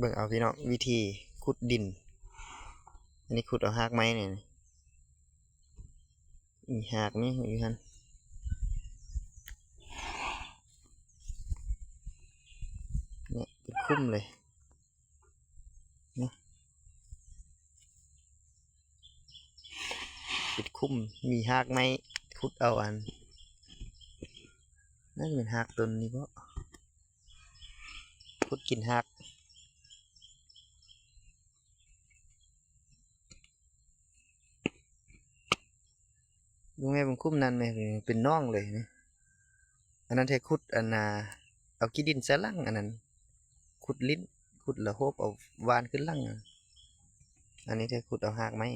ເບິ່ງເອົາພີ່ນ້ອງ ວິທີຂຸດດິນ. ອັນນີ້ຂຸດເອົາຮາກໄມ້ນີ້ ມີຮາກມີຢູ່ຫັ້ນ ເນຍ ເປັນຂຸມເລີຍ ເນາະ ເປັນຂຸມ ມີຮາກໄມ້ ຂຸດເອົາອັນ ໜ້າຈະເປັນຮາກຕົ້ນນີ້ບໍ ຂຸດກິນຮາກ. ເບິ່ງແມ່ ເບິ່ງຂຸມນັ້ນແມ່ ເປັນໜອງເລີຍນີ້. ອັນນັ້ນແທ້ຂຸດອັນນ່າ ເອົາຂີ້ດິນໃສ່ຫຼັງ ອັນນັ້ນຂຸດຫຼິ້ນ ຂຸດແລ້ວໂຮບເອົາຫວ່ານຂຶ້ນຫຼັງ. ອັນນີ້ແທ້ຂຸດເອົາຮາກໄມ້.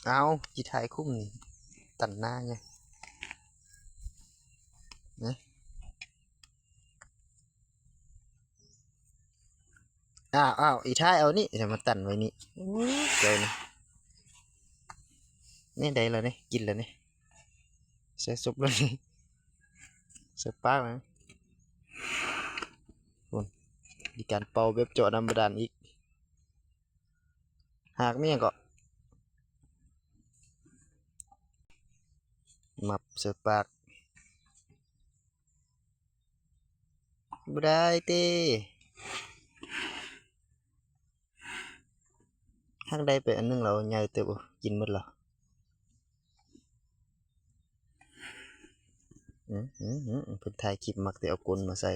ເອົາ ຊິຖ່າຍຂຸມນີ້ ຕັນໜ້າຢູ່ ນະ. ອ້າວ ອ້າວ ອີ່ທ້າຍເອົານີ້ ຈະມາຕັນໄວ້ນີ້ ໂອ້ຍ ເຈົ້ານີ້ ນີ້ໄດ້ແລ້ວນີ້ ກິນແລ້ວນີ້ ໃສ່ສົບແລ້ວນີ້ ໃສ່ປາກແລ້ວນີ້. ໂອ້ຍ ມີການເປົ່າແບບເຈາະນ້ຳບາດານອີກ. ຫາກມີຫຍັງເກາະ ມັບໃສ່ປາກ. ບໍ່ໄດ້ຕິ ຫາກໄດ້ໄປອັນໜຶ່ງແລ້ວ ໃຫຍ່ເຕີບ ກິນໝົດແລ້ວ. ອືມ ເພິ່ນຖ່າຍຄລິບມັກແຕ່ເອົາກົ້ນມາໃສ່.